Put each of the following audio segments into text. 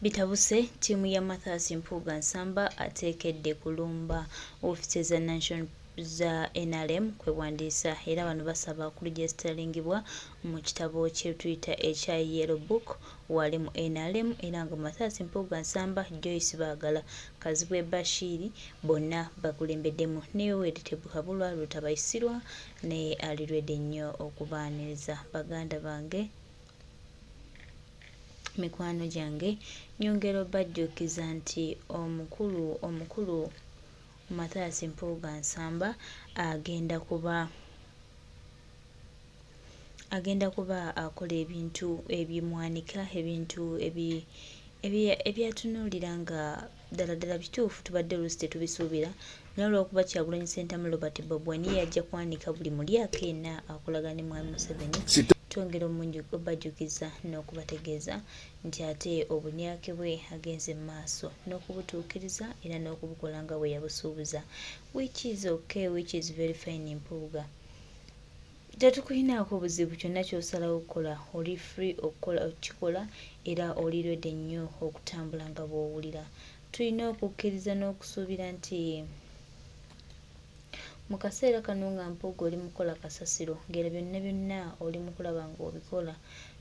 Bitabuse, ttiimu ya Mathias Mpuuga Nsamba ateekedde kulumba ofiisi za National za nrm kwewandiisa era bano basaba kulijestalingibwa mu kitabo kye tuyita ekya Yellow Book wali mu nrm era nga Mathias Mpuuga Nsamba, Joyce Baagala, Kazibwe Bashir bonna bakulembeddemu ne Yoweri Tebuhabulwa Rutabayisirwa naye ali ready nnyo okubaaniriza baganda bange. Mikwano gyange nyongera obajjukiza nti omukulu omukulu Mathias Mpuuga Nsamba agenda kuba agenda kuba akola ebintu ebimwanika ebintu ebi ebyatunuulira nga ddala ddala bituufu tubadde oluusi tetubisuubira naye olwokuba Kyagulanyi Ssentamu Robert Bobi Wine ye yajja kwanika buli mulyake yenna akolagana ne Mwami Museveni twongera obajjukiza n'okubategeeza nti ate obulyake bwe agenze mu maaso n'okubutuukiriza era n'okubukola nga bwe yabusuubuza which is okay which is very fine Mpuuga Tetukuyinaako buzibu kyonna kyosalawo okukola oli free okukola okukikola era oli ready nnyo okutambula nga bwowulira. Tulina okukkiriza n'okusuubira nti mu kaseera kano nga Mpuuga oli mukukola kasasiro ng'era byonna byonna oli mukulaba ng'obikola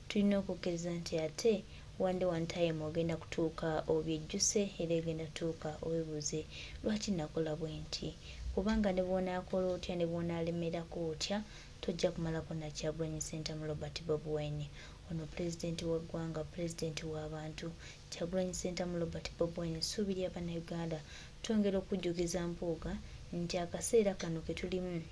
tulina okukkiriza nti ate one day one time ogenda kutuuka obyejjuse era egenda tuuka webuuze lwaki nakola bwenti kubanga ne bw'onaakola otya ne bw'onaalemerako otya tojja kumalako na Kyagulanyi Ssentamu Robert Bobi Wine. Ono pulezidenti wa ggwanga, pulezidenti w'abantu. Kyagulanyi Ssentamu Robert Bobi Wine ssuubi lya Bannayuganda. Twongera okujjukiza Mpuuga nti akaseera kano ke tulimu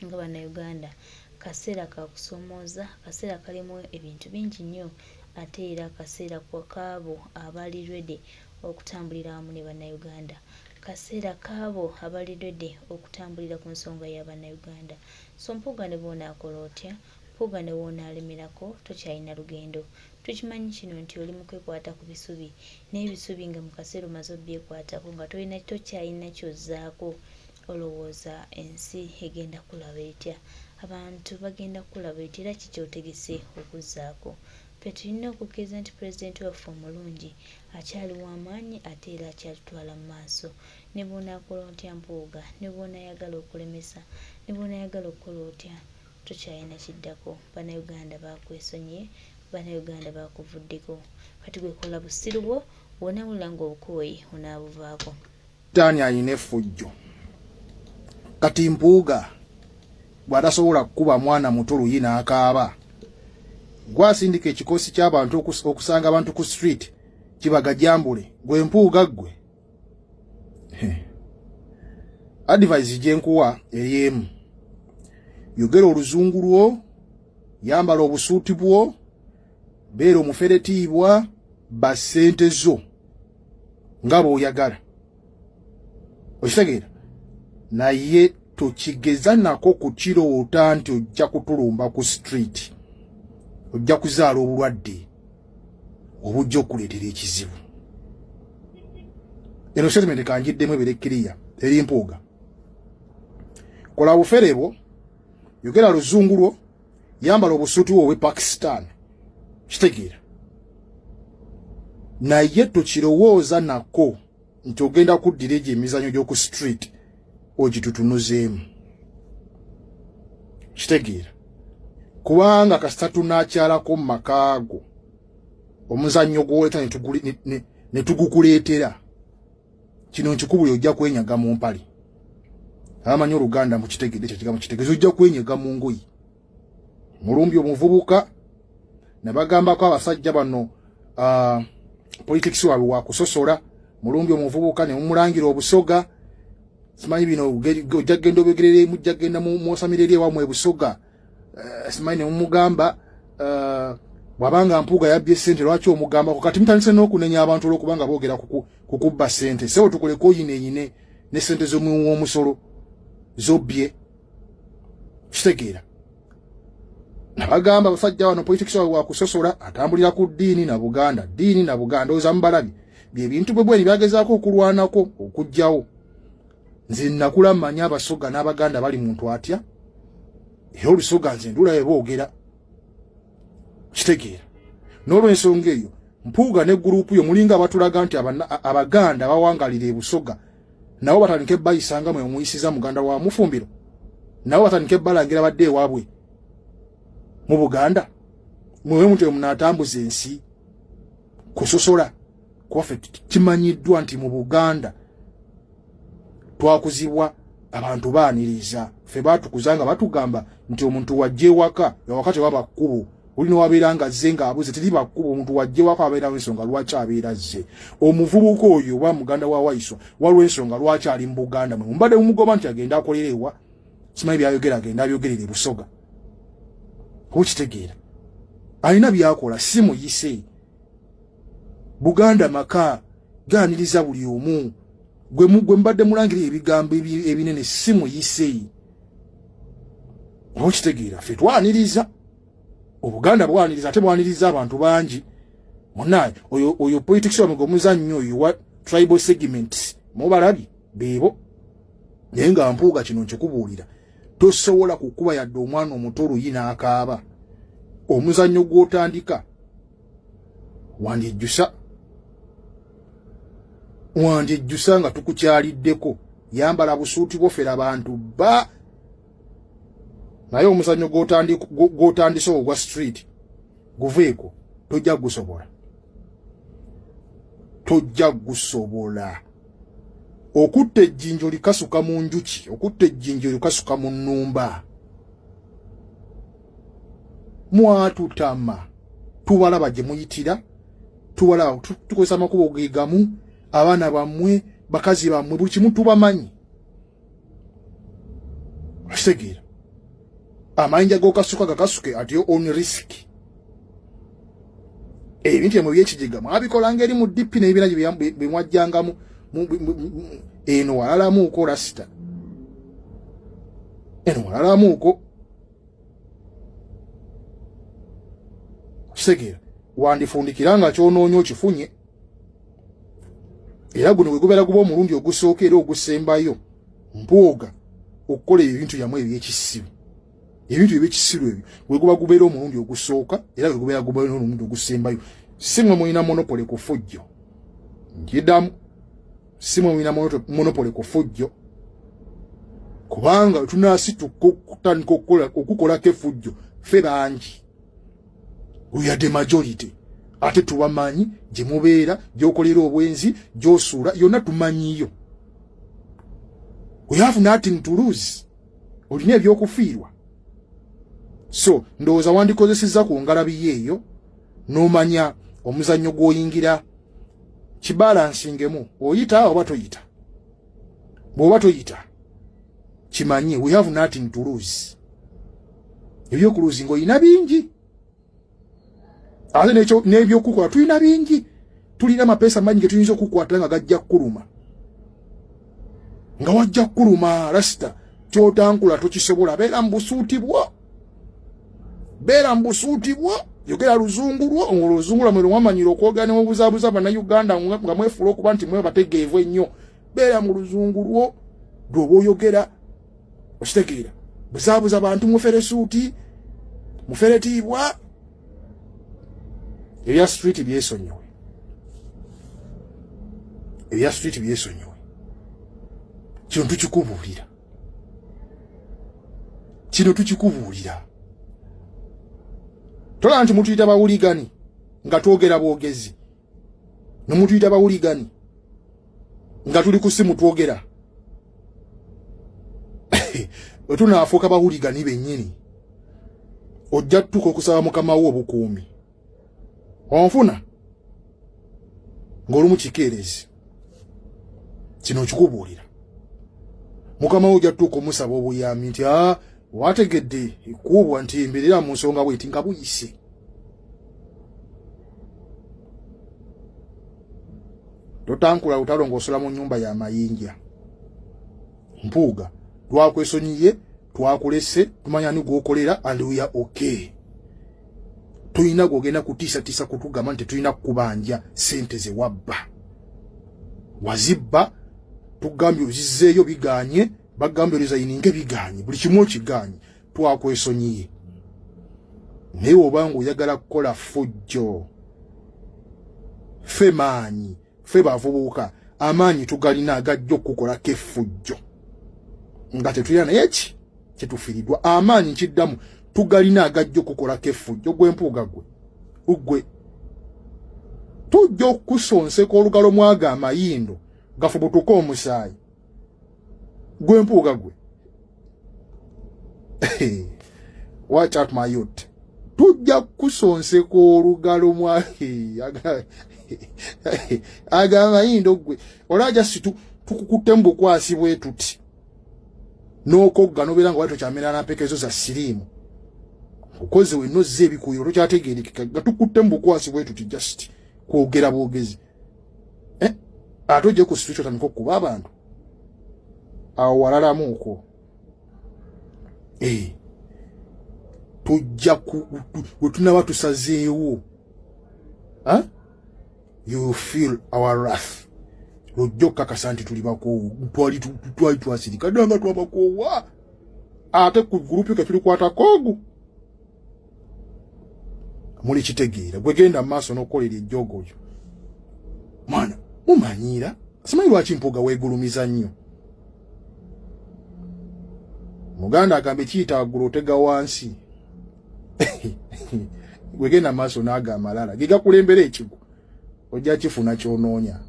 nga Bannayuganda kaseera ka kusoomooza, kaseera kalimu ebintu bingi nnyo ate era kaseera k'abo abali ready okutambulira awamu ne Bannayuganda. Kaseera k'abo abali ready okutambulira ku nsonga ya Bannayuganda. So Mpuuga ne bw'onaakola otya, Mpuuga ne w'onaalemerako tokyalina lugendo. Tukimanyi kino nti oli mu kwekwata ku bisubi naye ebisubi nga mu kaseera omaze obbyekwatako nga tolina tokyalina ky'ozzaako olowooza ensi egenda kukulaba etya? Abantu bagenda kukulaba etya era ki ky'otegese okuzzaako? Ffe tulina okukkiriza nti Pulezidenti waffe omulungi akyali wa maanyi ate era akyatutwala mu maaso. Ne bw'onaakola otya Mpuuga, ne bw'onaayagala okulemesa, ne bw'onaayagala okukola otya, tokyalina kiddako. Bannayuganda baakwesonyiye, Bannayuganda bakuvuddeko. Kati gwe kola busiru bwo, bw'onaawulira ng'obukooye onaabuvaako. Sitaani alina effujjo. Kati Mpuuga bw'atasobola kukuba mwana muto luyi n'akaaba, gwasindika ekikoosi ky'abantu okusanga abantu ku street kibagajambule gwe Mpuuga ggwe. Advice gye nkuwa eri emu, yogera oluzungu lwo, yambala obusuuti bwo, beera omuferetiibwa, ba ssente zo nga bw'oyagala, okitegeera, naye tokigeza nako kukiroota nti ojja kutulumba ku street, ojja kuzaala obulwadde obujja okukuleetera ekizibu. Eno statement kangiddemu ebeere kiriya eri Mpuuga. Kola bufere bwo, yogera luzungu lwo, yambala obusuuti bwo obw'e Pakistan, kitegeera, naye tokirowooza nako nti ogenda kuddira egyo emizanyo gy'oku street ogitutunuzeemu, kitegeera, kubanga kasita tunaakyalako mu maka go omuzannyo gwoleta ne tugukuleetera kino nkikubuli ojja kwenyaga mu mpale. Abamanyi Oluganda mukitegedde kyekigambo kitegeeza ojja kwenyega mu ngoyi. Mulumbi omuvubuka ne bagambako abasajja bano politics waabwe wakusosola. Mulumbi omuvubuka ne mumulangira Obusoga, simanyi bino ojja kugenda obyogerere, mujja kugenda mwosamira eri ewammwe Ebusoga, simanyi ne mumugamba bw'abanga Mpuuga yabbye ssente lwaki omugambako. Kati mutandise n'okunenya abantu olw'okubanga boogera ku kubba ssente. Sebo tukuleke oyineyine ne ssente z'omuwi w'omusolo zobbye, kitegeera. Nabagamba abasajja bano politics waabwe wakusosola, atambulira ku ddiini na Buganda, ddiini na Buganda. Oza mubalabi byebintu bwe bweni byagezaako okulwanako okuggyawo. Nze nakula mmanyi Abasoga n'Abaganda bali muntu atya, era Olusoga nze ndulabe boogera, kitegeera, n'olwensonga eyo. Mpuuga ne gurupu yo mulinga abatulaga nti Abaganda bawangalira e Busoga nabo batandike bayisanga mwe omuyisiza muganda wa Mufumbiro, nabo batandike balangira badde ewaabwe mu Buganda. Mwewe muntu munatambuza ensi kusosola kuba kimanyiddwa nti mu Buganda twakuzibwa abantu baaniriza. Ffe baatukuza nga batugamba nti omuntu wajja ewaka, ewaka tewaba kkubo, olina wabeera nga azze ng'abuze, teriba kkubo. Omuntu wajja ewaka abeerawo ensonga lwaki abeera azze. Omuvubuka oyo oba muganda wa Waiswa, waliwo ensonga lwaki ali mu Buganda. Mwe mubadde mumugoba nti agenda akolera ewa, simanyi byayogera, agenda abyogerera e Busoga. Okitegeera, alina byakola, si muyise. Buganda maka gaaniriza buli omu. Gwe mubadde mulangira ebigambo ebinene, si muyise. Okitegeera, ffe twaniriza, Obuganda bwaniriza, ate bwaniriza abantu bangi. Munaye oyo, oyo politics wamwe omuzannyo oyo wa tribal segments mubalabye beebo. Naye nga Mpuuga, kino nkikubuulira, tosobola kukuba yadde omwana omuto oluyi n'akaaba. Omuzannyo gw'otandika wandyejjusa, wandyejjusa nga tukukyaliddeko. Yambala busuuti bwofera bantu ba, naye omuzannyo gw'otandise ogwa street guveeko, tojja gusobola, tojja gusobola. Okutta ejjinja olikasuka mu njuki, okutta ejjinja olikasuka mu nnumba. Mwatutama, tubalaba gye muyitira, tubalaba, tukozesa amakubo gegamu, abaana bammwe, bakazi bammwe, buli kimu tubamanyi. Okitegeera, amayinja g'okasuka gakasuke at your own risk. Ebintu byamwe byekijega mwabikolanga eri mu DP n'ebibiina bye mwajjangamu eno walalamuuko rasita, eno walalamuuko. Kitegeera, wandifundikira nga kyonoonya okifunye, era guno gwe gubeera guba omulundi ogusooka era ogusembayo, Mpuuga, okukola ebintu byammwe ebyekisiru. Ebintu ebyekisiru ebyo gwe guba gubeera omulundi ogusooka era gwe gubeera gubeera omulundi ogusembayo. Si mwe mulina monopoly ku fujjo, nkidamu, si mwe mulina monopoly ku fujjo, kubanga tunasituka okutandika okukolako efujjo, ffe bangi, we are the majority, ate tubamanyi gye mubeera, gy'okolera obwenzi, gy'osuula, yonna tumanyiyo. We have nothing to lose. Olina ebyokufiirwa? So ndowooza wandikozesezza ku ngalabi eyo n'omanya omuzannyo gw'oyingira kibalansingemu, oyita oba toyita. Bw'oba toyita, kimanye we have nothing to lose. Ebyokuluzinga olina bingi, ate n'ebyokukola tulina bingi. Tulina amapeesa mangi ge tuyinza okukwata nga gajja kukuluma, nga wajja kukuluma. Rasita, kyotankula tokisobola. Beera mu busuuti bwo, beera mu busuuti bwo, yogera luzungu lwo, oluzungu lwamwe lwamanyira okwogera ne mubuzaabuza Bannayuganda nga mwefuula okuba nti mwe bategeevu ennyo. Beera mu luzungu lwo lwoba oyogera, okitegeera, buzaabuza bantu, mufere suuti, muferetiibwa. Ebya street byesonyiwe, ebya street byesonyiwe. Kino tukikubuulira, kino tukikubuulira. Tolaba nti mutuyita bawuligani nga twogera bwogezi, nemutuyita bawuligani nga tuli ku simu twogera. Bwe tunaafuuka bawuligani bennyini, ojja tutuuka okusaba mukama wo obukuumi. Onfuna ng'olumu kikeerezi, kino okikubuulira, mukama wo ojja tutuuka omusaba obuyambi nti a wategedde ekkuubwa nti embeerera mu nsonga bweti nga buyise. Totankula lutalo ng'osula mu nnyumba ya mayinja. Mpuuga, twakwesonyiye, twakulese, tumanya ani gwokolera and we are okay. Tulina gwogenda kutiisatiisa kutugamba nti tulina kukubanja sente ze wabba. Wazibba, tugambye ozizzeeyo, biganye, bagambye orizayininge, biganye, buli kimu okiganye. Twakwesonyiye, naye obanga oyagala kukola fujjo. Ffe maanyi, ffe bavubuka, amaanyi tugalina agajja okukukolako effujjo nga tetulina naye ki kyetufiiriddwa. Amaanyi nkiddamu tugalina agajja okukukolako effujjo. Gwe Mpuuga, gwe ugwe tujja okukusonseka olugalo mwaga amayindo gafubutuka omusaayi. Gwe Mpuuga gwe, watch out my youth, tujja kukusonseka olugalo mwa aga amayindo gwe olaja situ tukukutte mu bukwasi bwe tuti n'okogga n'obeera nga wali tokyamera na mpekezo za siriimu okoze wenna ozza ebikuuyiro tokyategeerekeka nga tukutte mu bukwasi bwe tuti just kwogera bwogezi eh, ate ojje ku street otandika okukuba abantu awo walalamu okwo. Eh, tujja we tunaba tusazeewo, you feel our wrath. Lojja okukakasa nti tuli bakoowu. Twali twasirika dda nga twabakoowa, ate ku gurupu ke tulikwatako ogu muli kitegeera. Gwe genda mu maaso n'okukolera ejjoogo lyo, mwana mumanyiira. Simanyi lwaki Mpuuga weegulumiza nnyo. Muganda agamba ekiyita waggulu otega wansi. Gwe genda maaso n'ago amalala ge gakulembera ekigo, ojja kifuna ky'onoonya.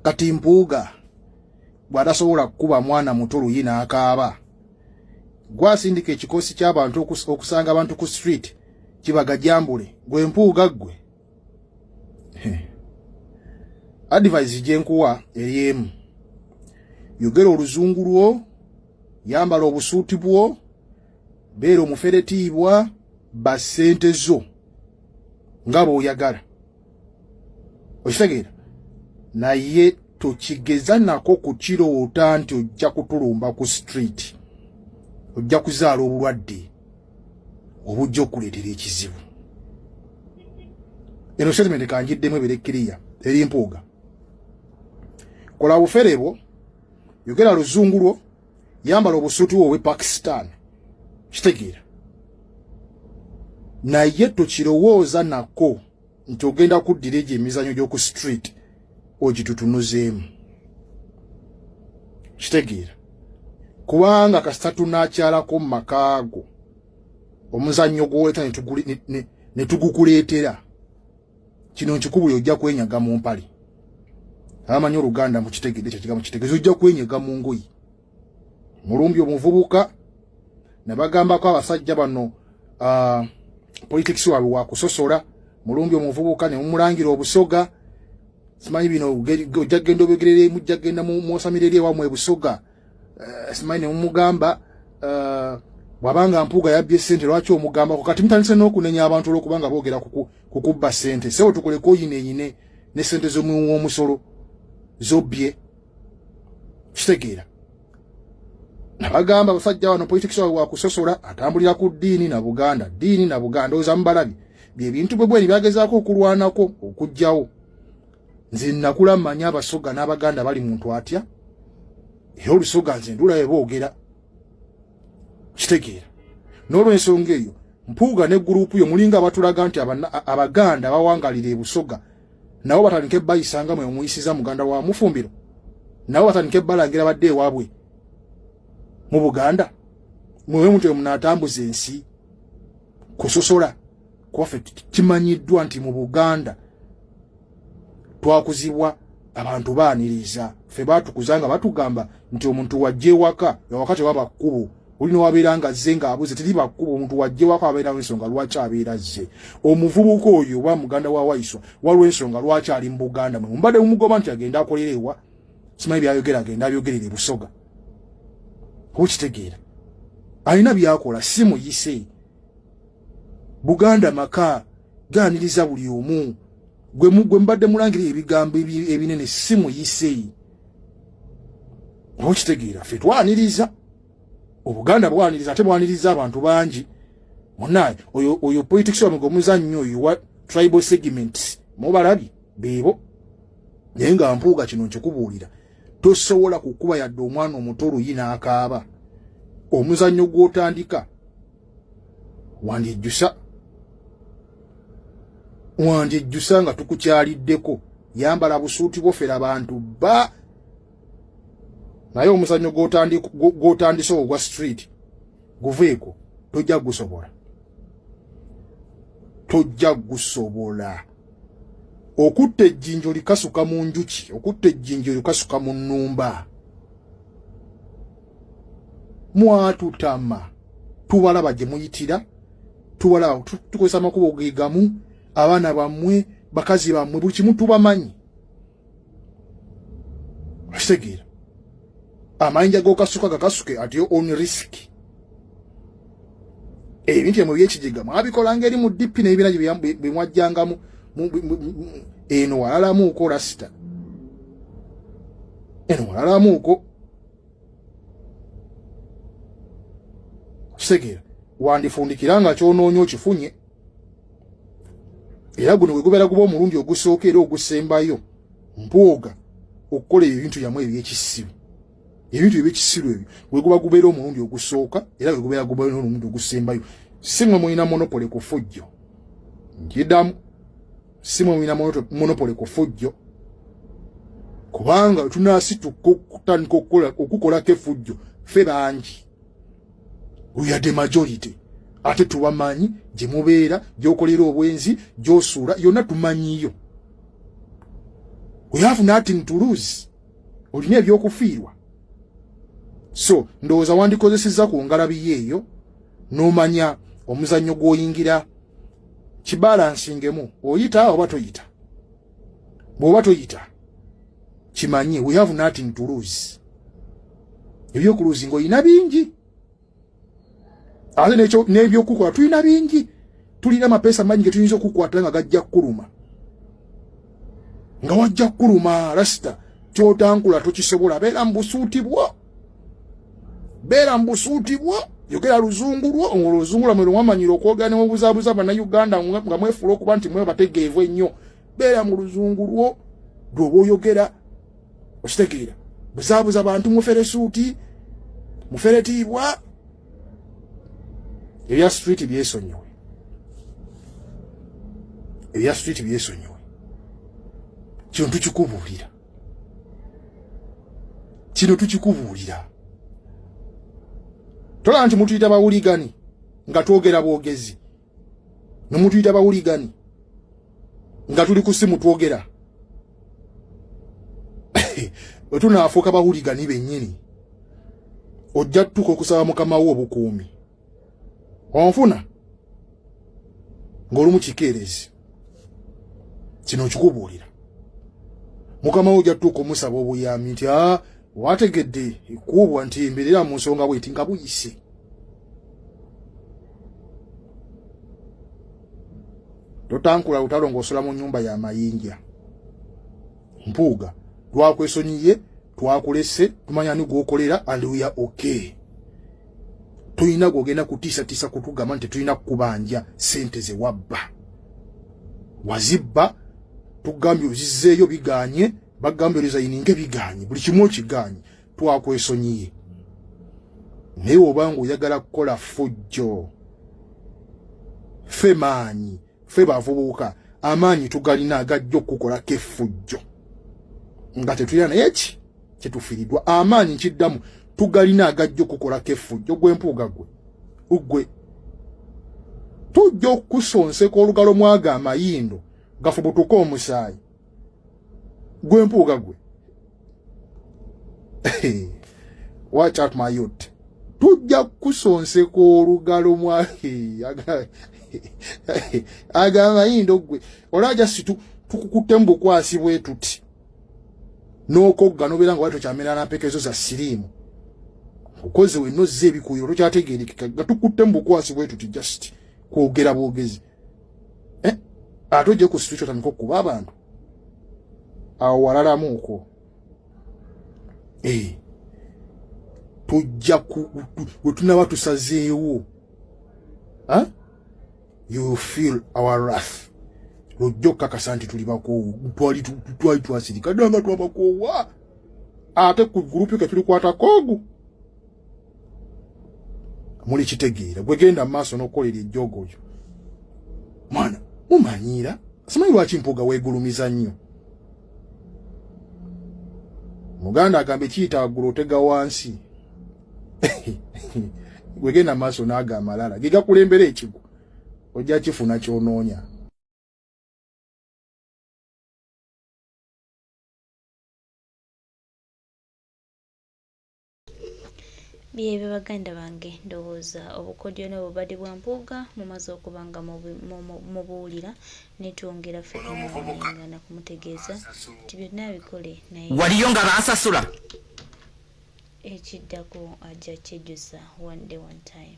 Kati Mpuuga bw'atasobola kukuba mwana muto luyi n'akaaba, gwasindika ekikosi ky'abantu okusanga abantu ku street kibagajambule. Gwe Mpuuga ggwe, advice gye nkuwa eri emu: yogera oluzungu lwo, yambala obusuuti bwo, beera omuferetiibwa, ba ssente zo nga bw'oyagala, okitegeera, naye tokigeza nako kukiroota nti ojja kutulumba ku street. Ojja kuzaala obulwadde obujja okuleetera ekizibu. Eno statement kanjiddemu ebere kiriya eri Mpuuga: kola bufere bwo, yogera luzungu lwo, yambala obusuuti bwo obwe Pakistan, kitegeera, naye tokirowooza nako nti ogenda kuddira egyo emizanyo gy'oku street ogitutunuzeemu, kitegeera, kubanga kasita tunaakyalako mu maka go omuzannyo gw'oleeta ne tugukuleetera, kino nkikubuli, ojja kwenyaga mu mpale. Abamanyi oluganda mukitegedde kyo kigambo kitegeeza ojja kwenyega mu ngoyi. Mulumbi omuvubuka ne bagambako abasajja bano, politics waabwe wakusosola. Mulumbi omuvubuka ne mumulangira obusoga, simanyi bino ojja kugenda obyogerere, mujja kugenda mwosamira eri ewammwe ebusoga. Simanyi ne mumugamba, bw'abanga Mpuuga yabbye ssente, lwaki omugambako? Kati mutandise n'okunenya abantu olw'okubanga boogera kukubba ssente. Sebo, tukoleko oyineyine ne ssente z'omuwi w'omusolo zobbye, kitegeera. Nabagamba abasajja bano politics waabwe wakusosola, atambulira ku ddiini na Buganda, ddiini na Buganda. Oza mubalabi byebintu bwe bweni byagezaako okulwanako okugjawo. Nze nakula mmanyi Abasoga n'Abaganda bali muntu atya, era Olusoga nze ndulabe boogera, kitegeera. N'olwensonga eyo, Mpuuga ne gurupu yo mulinga abatulaga nti Abaganda bawangalira ebusoga nabo batandike bayisanga mwe omuyisiza muganda wa Mufumbiro, nabo batandike balangira badde ewaabwe mu Buganda. Mwewe muntu munaatambuza ensi kusosola, kuba kimanyiddwa nti mu Buganda twakuzibwa abantu baaniriza. Ffe baatukuza nga batugamba nti omuntu wajja ewaka, ewaka tewaba kkubo, olina wabeera nga azze ng'abuze, teriba kkubo. Omuntu wajja ewaka abeerawo ensonga lwaki abeera azze. Omuvubuka oyo oba muganda wa Waiswa, waliwo ensonga lwaki ali mu Buganda. Mwe mubadde mumugoba nti agenda akolera ewa, simanyi byayogera, agenda abyogerera ebusoga, okitegeera, alina byakola, si muyise. Buganda maka gaaniriza buli omu. Gwe mubadde mulangira ebigambo ebinene, si muyise. Okitegeera, ffe twaniriza Obuganda, bwaniriza ate bwaniriza abantu bangi. Munaye, oyo politics wamwe gomuzannyo oyo wa tribal segments mubalabye beebo. Naye nga Mpuuga, kino nkikubuulira, tosobola kukuba yadde omwana omuto oluyi n'akaaba. Omuzannyo gw'otandika wandyejjusa, wandyejjusa nga tukukyaliddeko. Yambala busuuti bwofera abantu ba, naye omuzannyo gw'otandise ogwa street guveeko, tojja gusobola, tojja gusobola. Okutta ejjinja olikasuka mu njuki, okutta ejjinja olikasuka mu nnumba. Mwatutama, tubalaba gye muyitira, tubalaba tukozesa amakubo gegamu, abaana bammwe, bakazi bammwe, buli kimu tubamanyi. Okitegeera, amayinja g'okasuka gakasuke at your own risk. Ebintu byamwe byekijega mwabikolanga eri mu DP n'ebibiina bye mwajjangamu eno walalamuuko rasita, eno walalamuuko. Kitegeera, wandifundikira nga kyonoonya okifunye. Era guno gwe gubeera guba omulundi ogusooka era ogusembayo, Mpuuga, okukola ebintu byammwe ebyekisiru. Ebintu ebyekisiru ebyo gwe guba gubeera omulundi ogusooka era gwe gubeera gubeera omulundi ogusembayo. Si mwe mulina monopoly ku fujjo, nkidamu, si mwe mulina monopoly ku fujjo, kubanga tunasituka okutandika okukolako efujjo ffe bangi, we are the majority. Ate tubamanyi gye mubeera, gy'okolera obwenzi, gy'osuula, yonna tumanyiyo. We have nothing to lose, olina ebyokufiirwa. So ndowooza wandikozesezza ku ngalabi eyo n'omanya omuzannyo gw'oyingira kibalansingemu, oyita oba toyita. Bw'oba toyita, kimanye we have nothing to lose. Ebyokuluzinga olina bingi, ate n'ebyokukola tulina bingi. Tulina amapeesa mangi ge tuyinza okukwata nga gajja kukuluma, nga wajja kukuluma. Rasita, kyotankula tokisobola. Beera mu busuuti bwo, beera mu busuuti bwo, yogera luzungu lwo, oluzungu lwamwe lwamanyira okwogera ne mubuzaabuza Bannayuganda nga mwefuula okuba nti mwe bategeevu ennyo. Beera mu luzungu lwo lwoba oyogera, okitegeera, buzaabuza bantu, mufere suuti, muferetiibwa. Ebya street byesonyiwe, ebya street byesonyiwe. Kino tukikubuulira, kino tukikubuulira. Tolaba nti mutuyita bawuligani nga twogera bwogezi, nemutuyita bawuligani nga tuli ku simu twogera. Bwe tunaafuuka bawuligani bennyini, ojja tutuuka okusaba mukama wo obukuumi. Onfuna ng'olumu kikeerezi, kino nkikubuulira, mukama wo ojja tutuuka omusaba obuyambi nti a wategedde ekuubwa nti embeerera mu nsonga bweti nga buyise. Totankula lutalo ng'osula mu nyumba ya mayinja. Mpuuga, twakwesonyiye, twakulese, tumanya ani gwokolera and we are okay. Tulina gwogenda kutiisatiisa kutugamba nti tetulina kukubanja sente ze wabba. Wazibba, tugambye ozizzeeyo, biganye, bagambye orizayininge, biganye, buli kimu okiganye. Twakwesonyiye, naye obanga oyagala kukola fujjo, ffe maanyi, ffe bavubuka amaanyi tugalina agajja okukukolako effujjo nga tetulina naye ki kyetufiiriddwa. Amaanyi, nkiddamu, tugalina agajja okukukolako effujjo. Gwe Mpuuga, gwe ugwe tujja okukusonseka olugalo mwaga amayindo gafubutuka omusaayi. Gwe Mpuuga, gwe, watch out my youth, tujja kukusonseka olugalo mwa aga amayindo. Gwe olwaja si tukukutte mu bukwasi bwe tuti n'okogga nobeera nga wali tokyamera na mpekezo za siriimu, okoze wenna ozza ebikuuyiro, tokyategeerekeka nga tukutte mu bukwasi bwe tuti, just kwogera bwogezi, eh? Ate ojje ku street otandika okukuba abantu, awo walalamuuko. Eh. Tujja we tunaba tusazeewo, you feel our wrath. Lojja okukakasa nti tuli bakoowu. Twali twali twasirika dda nga twabakoowa, ate ku gurupu ke tulikwatako ogu muli kitegeera. Gwe genda mu maaso n'okukolera ejjoogo lyo, mwana mumanyiira. Simanyi lwaki Mpuuga weegulumiza nnyo. Muganda agamba ekiyita waggulu otega wansi. Gwegenda maaso naago amalala gegakulembera ekigo, ojja kifuna kyonoonya. Byebyo baganda bange, ndowooza obukodyo n'obubadi bwa Mpuuga mumaze okuba nga mubuwulira, naye twongera ffe kumuwaninga na kumutegeeza nti byonna abikole naye Waliyo nga bansasula. Ekiddako ajja kyejjusa one day one time.